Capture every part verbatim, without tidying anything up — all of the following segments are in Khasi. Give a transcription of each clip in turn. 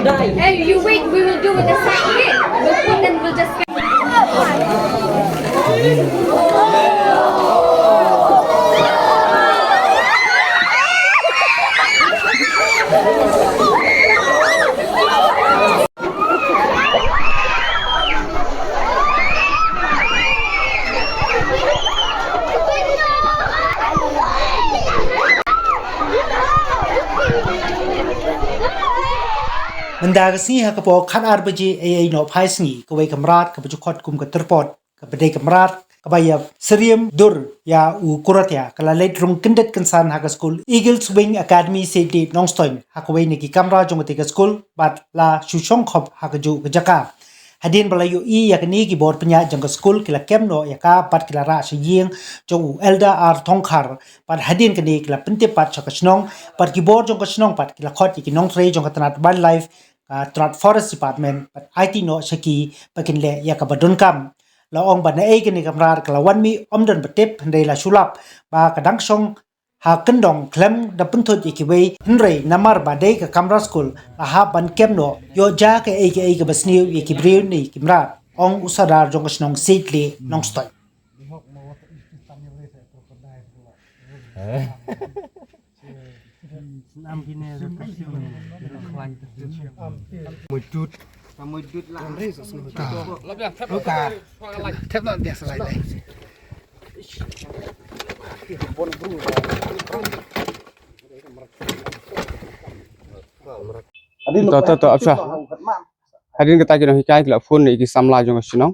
Hey, you wait, we will do with the side here. We'll put them, we'll just. Mynta ka sngi ha ka por khatar baje eiei noh phai sngi, kawei ka mrad kaba ju khot kum ka Tyrpot, kaba dei ka mrad kaba ïa syriem dur ïa u Kuratia, ka la leit rung kyndit kynsan ha ka skul Eagles Wing Academy Seitlih Nongstoiñ, ha kawei na ki kamra jong katei ka skul, bad la shu shong khop ha kajuh ka jaka. Hadien ba la ïohi ïa kine, ki bor pynïaid jong ka skul ki la kem noh ïa ka bad ki la rah sha ïing jong u Elder R Thongkhar. Bad hadien kane ki la pyntip pat sha ka shnong, bad ki bor jong ka shnong pat ki la khot ïa ki nongtrei jong ka tnat Wildlife, ka tnat Forest Department, bad aiti noh sha ki ba kin leh ïa kaba donkam. La ong ba naei kane ka mrad ka la wan mih ym don ba tip, hynrei la shu lap ba ka dang shong ha kyndong khlem da pynthuh ïa kiwei, hynrei namar ba dei ka kamra skul, la hap ban kem noh, ïoh jia kaei kaei kaba sniew ïa ki briew ne ki mrad, ong u Sordar jong ka shnong Seitlih Nongstoiñ. Thep noh biang sa lai lai. To, to, to, ap sha. Hadien kata ki nonghikai ki la phone ïa ki samla jong ka shnong.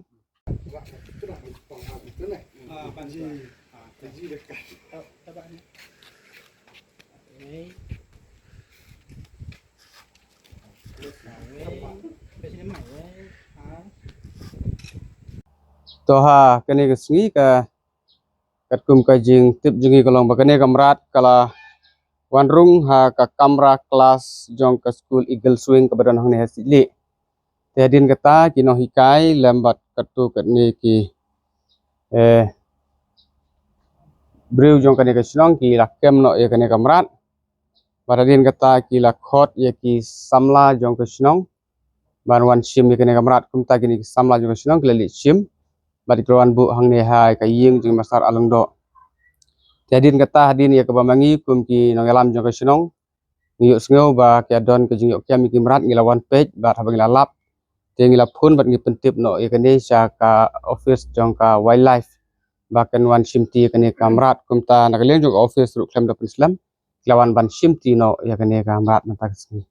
To, ha kane ka sngi, ka katkum ka jingtip jong ngi ka long ba kane ka mrad ka la wan rung ha ka kamra klas jong ka skul Eagles Wing kaba don hangne ha Seitlih. Te hadien kata ki nonghikai lem bad katto katne ki, eh, briew jong kane ka shnong ki la kem noh ïa kane ka mrad. Bad hadien kata ki la khot ïa ki samla jong ka shnong ban wan shim ïa kane ka mrad. Kumta kine ki samla jong ka shnong ki la leit shim bad ki la wan buh hangne ha ka ïing jong i Master Along Doh. Te hadien kata, hadien ïa kaba ma ngi kum ki nongïalam jong ka shnong ngi ïohsngew ba ki don ka jingïoh kem ïa ki mrad, ngi la wan peit bad haba ngi la lap, te ngi la phone bad ngi pyntip noh ïa kane sha ka office jong ka Wildlife ba kan wan shimti ïa kane ka mrad. Kumta na ka liang jong ka office ruh khlem da pynslem, ki la wan ban shimti noh ïa kane ka mrad mynta ka sngi.